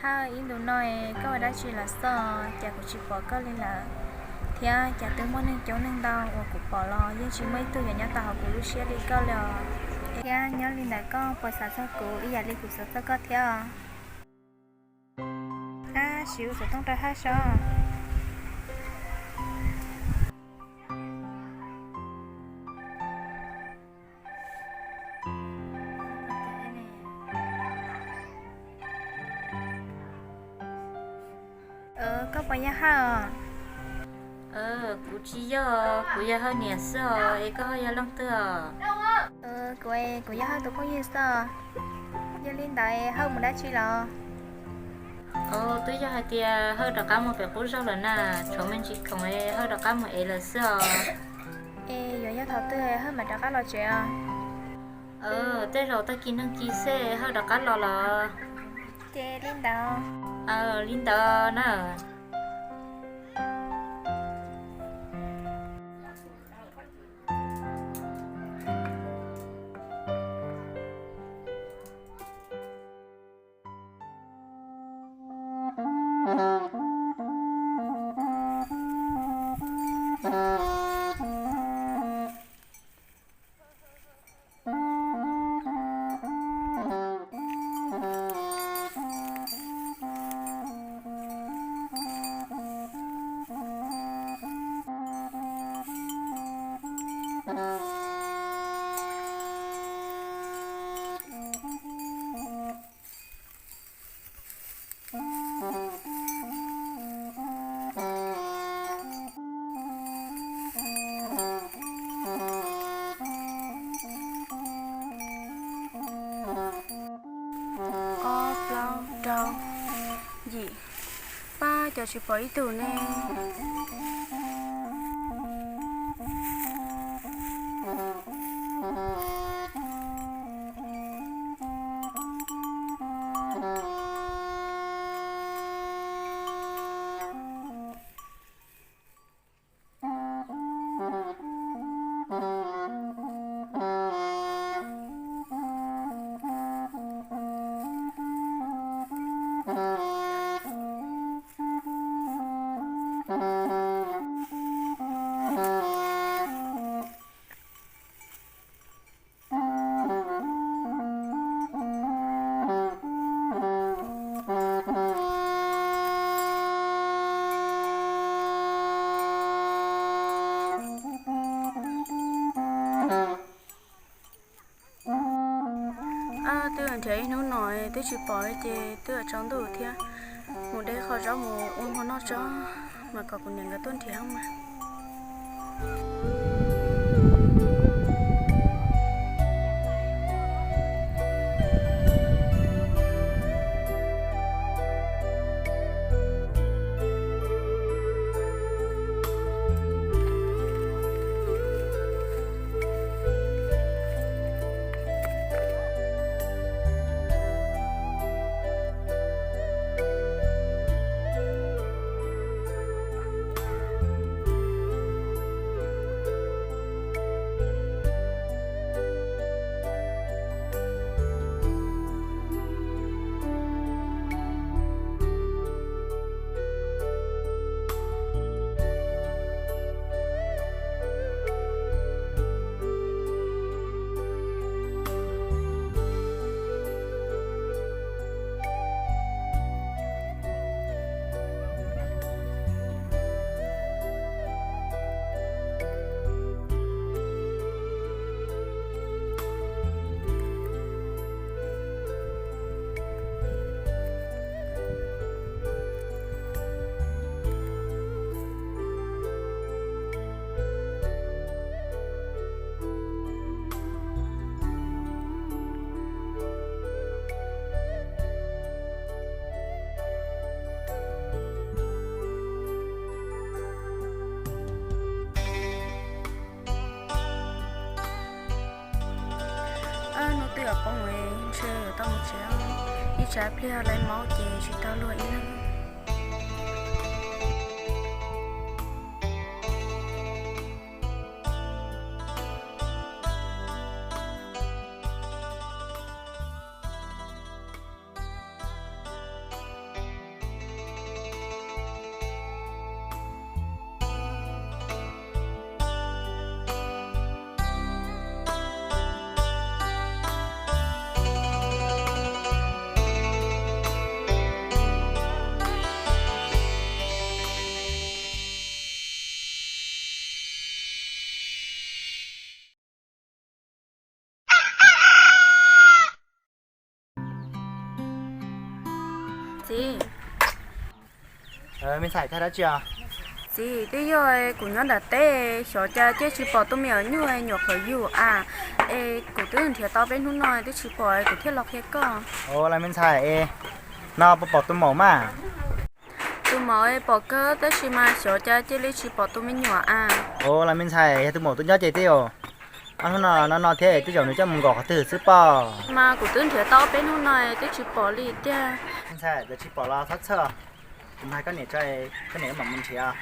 Haj, ib ntus no koj ua dab tsi los xwb, cas kuv tsis pom koj li lawm? Thiab cas twb muaj neeg coob neeg ntau uas kuv pom los yeej tsis muaj ib tug yuav nyob tau hauv kuv lub siab li koj li os. Thiab nyob li ntawd koj puas xav txog kuv ib yam li kuv xav txog koj thiab? Ab, siv ua xov tooj rau Haj saib. Koj puas yog Haj os? Kuv tsis yog, kuv yog Hawj niam xwb os, es koj ho yog leej twg os? Kuv, kuv yog Hawj tus phooj ywg xwb. Yog li ntawd Hawj mus dab tsi los? Twb yog hais tias Hawj rov qab mus pem qub zog lawm na, tshuav me ntsis khoom Hawj rov qab mus ev lawm xwb os. Es yuav yog thaum twg Hawj mam rov qab los tsev os? Tej zaum tag kis neeg kis xwb Hawj rov qab los los. Ces li ntawd. Li ntawd na. Ob, plaub, rau, yim, pab, cas tsis pom ib tug ne. Twb nrhiav ib hnub no twb tsis pom ces twb tsaus ntuj thiab. Mus de qhov zaub mus ua hmo noj tso, mas kom kuv niam nkawd tuaj nrhiav mas. Poob ntshe yuav tau mus tsev, ib tsam pliag lawv maub ces tsis tau luag ib leeg. Txiv, me ntxhais, dab tsi os? Txiv, twb yog kuv nyob nram teb xyov cas cia tsis pom tus me nyuam nyuj nyuam qhuav yug a, es kuv twb nrhiav tau peb hnub no twb tsis pom, kuv thiaj los qhia koj. Ua li me ntxhais, no puas pom tus maum mas? Tus maum pom kawg tab sis mas xyov cas cia li tsis pom tus me nyuam a. Ua li me ntxhais, yog tus maum tuaj nyob ces twb yog ob hnub no no no thiab, tej zaum nws coj mus nkaum qhov twg xwb pob. Mas kuv twb nrhiav tau peb hnub no twb tsis pom li tiag. Me ntxhais, yog tsis pom los txhob txhawj, kuv hais koj niam tso, koj niam mam mus nrhiav.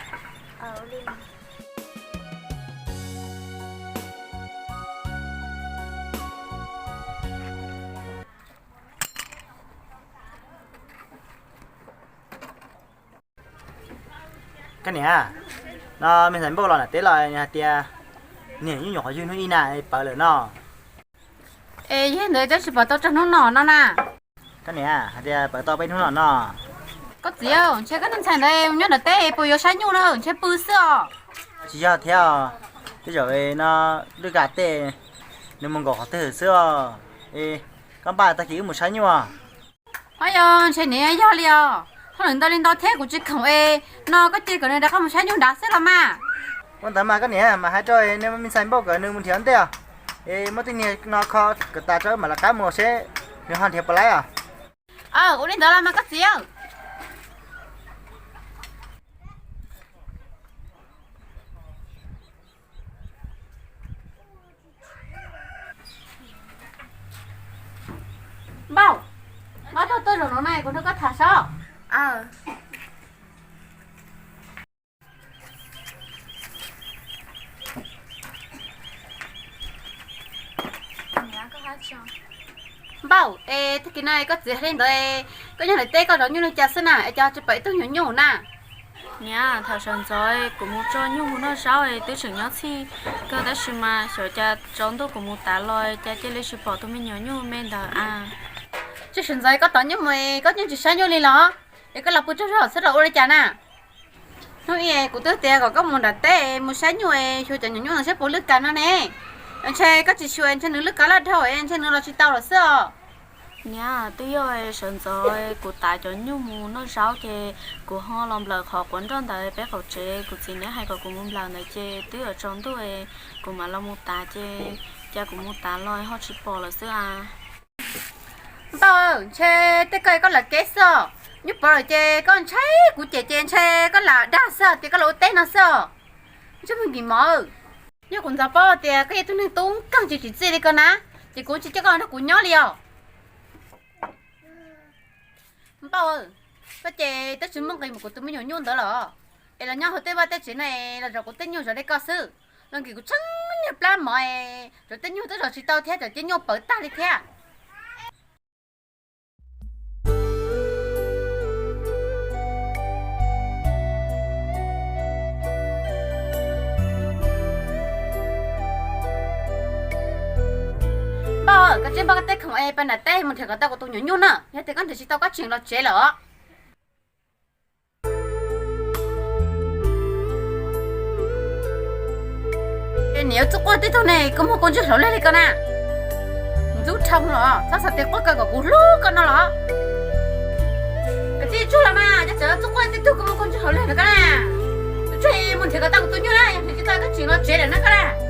Koj niam, no me ntxhais Npauj los nram teb los nws hais tias niam nyuj nyuam qhuav yug hnub ib na, pawv lawm no. Es yog ntawd twb tsis pom tau rau hnub no no na. Koj niam hais tias pawv tau peb hnub no no. Koj txiv, ntshe koj niag ntxhais ntawd mus nyob nram teb puas yuav saib nyuj na, ntshe pw xwb os. Tsis yog thiab, tej zaum no lwj kav tej, nws mus nkaum qhov twg xwb os. Es koj npaj tag kis wb mus saib nyuj. Ho yog ntshe niam yog li os, ho lawm ntau li ntau thiab kuv tsis khoom es no koj cia kom nws rov qab mus saib nyuj nrad xwb los mas. Ua ntawd mas koj niam mas hais rau nws me ntxhais Npauj kom nws mus nrhiav ntej os. Es muab tej niag no kho kom tas rau wb mam rov qab mus seb nws ho nrhiav puas laib os. Ua li ntawd los mas koj txiv. Npauj, npauj, tuaj tuaj zaum no na, kuv nrog koj tham saib. Npauj, es tag kis no koj txiv hais li ntawd, koj nyob nram teb koj zov nyuj li cas xwb na es cas tsis pom ib tug nyuam nyuj na? Niam, thaum sawv ntxov kuv mus tso nyuj mus noj zaub es twb tseem nyob txhij kawg tab sis mas xyov cas tsaus ntuj kuv mus tav los cas cia li tsis pom tus me nyuam nyuj me ntawd a. Tsis sawv ntxov koj tos nyuj mus koj yeej tsis saib nyuj li los? Es koj los pw tsaug zog xwb los ua li cas na? Hnub ib kuv twb tias kom koj mus nram teb mus saib nyuj es xyuas cov nyuam nyuj ntawd saib puas lwj kav no ne. Ntshe koj tsis xyuas ntshe nws lwj kav laj dhau es ntshe nws los tsis tau lawm xwb os. Niam, twb yog sawv ntxov kuv tav cov nyuj mus noj zaub ces kuv ho los nplawm qhov quav nroj ntawd peb qaum tsev, kuv txiv neb hais kom kuv mus nplawm ntawd ces twb yuav tsaus ntuj es kuv mam los mus tav ces cas kuv mus tav los ho tsis pom lawm xwb a. Npauj, ntshe tej koj koj lam kev xwb os. Nyuj pov lawm ces koj ntshai kuv cem ces ntshe koj lam dag xwb os, tias koj los ua teb no xwb os. Ntshe muaj nkim mov. Yog kuv ntxov paub tias koj yog tus neeg tub nkeeg tsis tsim txiaj li ko na, ces kuv tsis coj koj los nrog kuv nyob li os. Npauj, koj ces twb tsis muaj nqis mus kuv tus me nyuam nyuj ntawd los, es los nyob hauv tej vaj tej tsev no los zov kuv tej nyuj zov li koj xwb. Los nkim kuv tsheej niag plab mov, zov tej nyuj twb zov tsis tau thiab, cov nyuj pawv tag li thiab. Npauj, koj tsij npaj koj tej khoom es pab nram teb mus nrhiav kom tau kuv tus nyuam nyuj na, yog tias koj nrhiav tsis tau koj tseem los tsev lawm. Niam, yuav txuj quaj tej tug ne koj muag kua ntswg hlaus leg li ko na. Ntxub dhau los txhob xav tias quaj kawg kom kuv hlub koj no los. Koj tsij tsuag los mas, yog txawm txuj quaj tej tug koj muag kua ntswg hlaus leg no koj na. Tus tshuaj mus nrhiav kom tau kuv tus nyuj na, yog nrhiav tsis tau koj tseem los tsev lawm na koj na.